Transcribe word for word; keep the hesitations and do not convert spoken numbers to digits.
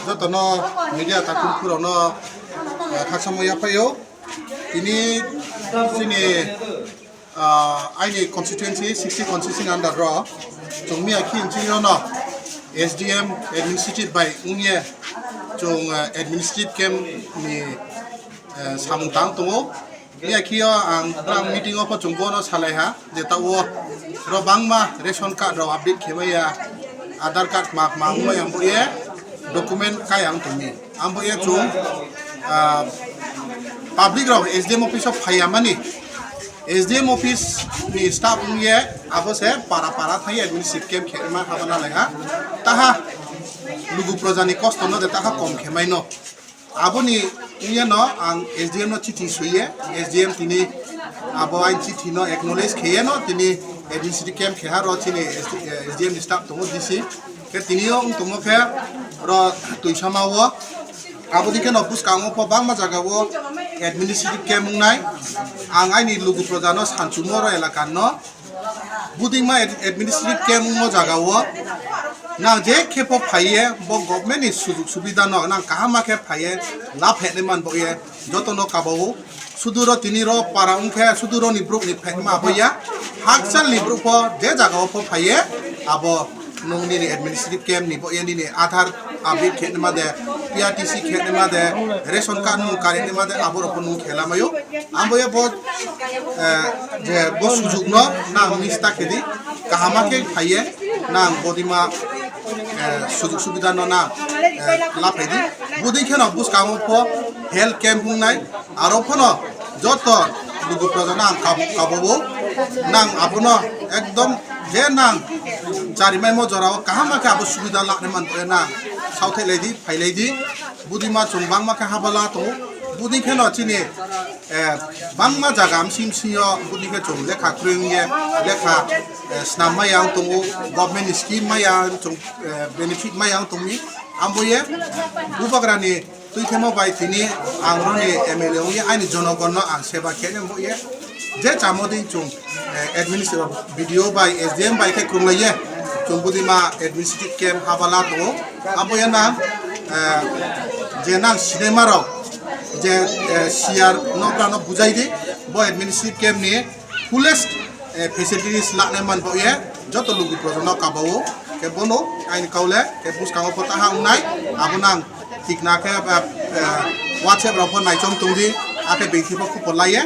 Jotono media takhuk phurokno, eh, khakchangma yaphaio. Tini chini, ah, aini constituency, sixty constituency under ro chwng miya khe chini no S D M administrative bai wngye chwng, eh, administrative camp ni, eh, samung tang tongo. Miya khe ang meeting o pho chwng bono salai ha. Je ta o ro bangma ration card rok update khe maya, Aadhaar card ma ma wngmaya, ambo ye document kaya wng tongmi. Ambo ye chwng, ah, public rok S D M office o phaiya mani, S D M office ni staff wng ye abo se para para thang ye administrative camp khe ma haba na lai ha. Taha lugu proja ni kosto no de taha kom khe mai no. Aboni wngya no ang S D M no chithi suye, S D M tini abo aini chithi no acknowledge kheye no tini administrative camp kheha ro chini S D M ni staff tongo D C. Khe tini o wng tongo khe ro Tuisama o, aboni khe no bwskango pho bangma jaga o administrative camp wngnai. Ang aini lugu proja no sanchumo ro elaka no budingma ad-, administrative camp wngmo jaga o nang je khe pho phaiye bo government ni sujuk subida no nang kaham ma khe phaiye laphaini man bo ye joto no kabo o. Sudu ro tini ro para wng khe sudu ro ni brouh ni phaima bo ya, hakchal ni brouh pho je jaga o pho phaiye abo nung nini administrative camp ni bo ye nini Aadhaar update khe ma de, P R T C khe ma de, ration card nung kari ma de, abo rok pho nung khe lamayo. Ambo ye bo, eh, je bo sujuk no nang nista khe di, kaham ma khe phaiye nang bodima, eh, sujuk subida no nang, eh, laphai di. Buding khe no bwskango pho health camp wngnai, aro pho no joto lugu proja no ang kab-, kabo o nang abo no ekdom je nang charimaimo jora o kaham ma khe abo subida laknai man nang saothai lai di, phai lai di. Budima chwng bangma khe habala tongo. Budi khe no chini, eh, bangma jaga msing msing yo budi khe chwng lekha kwrwng ye lekha, eh, snam maya wng tongo, government ni scheme maya wng tong, eh, benefit maya wng tongmi. Ambo ye bubagra ni twi themo bai tini ang roni M L A wng ye aini jonogon no ang seba khe bo ye je chamo ding chwng, eh, administrative B D O bai S D M bai khe kwrwng lai ye chwng budi ma administrative camp habala tongo. Abo ya nang, eh, je nang sinema rok je, eh, C R no prano bujai di, bo administrative camp ni fullest, eh, facilities laknai man bo ye joto lugu projo no kabo o. Khe bono aini kaule khe bwskango pho taha wngnai, abo nang tikna khe, eh, eh, WhatsApp rok pho naichom tong di, akhe bengthi pho khupor lai ye.